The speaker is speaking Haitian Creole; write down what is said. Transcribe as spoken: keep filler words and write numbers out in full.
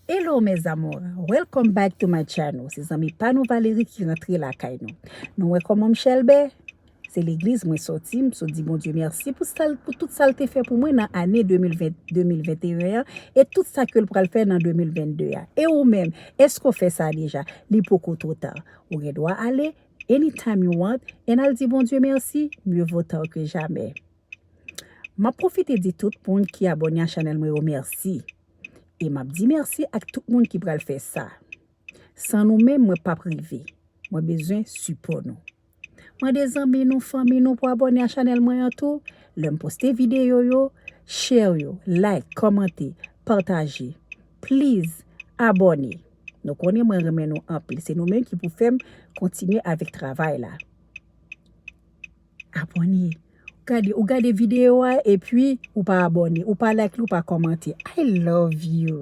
Hello mes amours, welcome back to my channel. Se zanmi pa nou Valery ki rantre lakay nou. Nou wè kòman m chèlbè? Se legliz mwen soti, m sot di Bondye mèsi pou sa l, pou tout sa l te fè pou mwen nan ane de mil ven, de mil venteyen an e tout sa ke l pral fè nan de mil vennde a. E ou menm, èske w fè sa deja? Li poko twò ta. Ou gen dwa ale anytime you want and al di Bondye mèsi, mieux vaut tard que jamais. M ap pwofite di tout moun ki abòne a chanèl mwen yo mèsi. E m ap di mèsi ak tout moun ki pral fè sa. San nou menm, mwen p ap rive. Mwen bezwen sipò nou. Mande zanmi nou, fanmi nou pou abòne a chanèl mwen an tou. Lè m poste videyo yo, share yo, like, kòmante, pataje. Please, abòne. Nou konnen mwen renmen nou anpil. Se nou menm ki pou fè m kontinye avèk travay la. Abòne. Gade, ou gade videyo a epi ou pa abòne, ou pa like li, ou pa kòmante. I love you.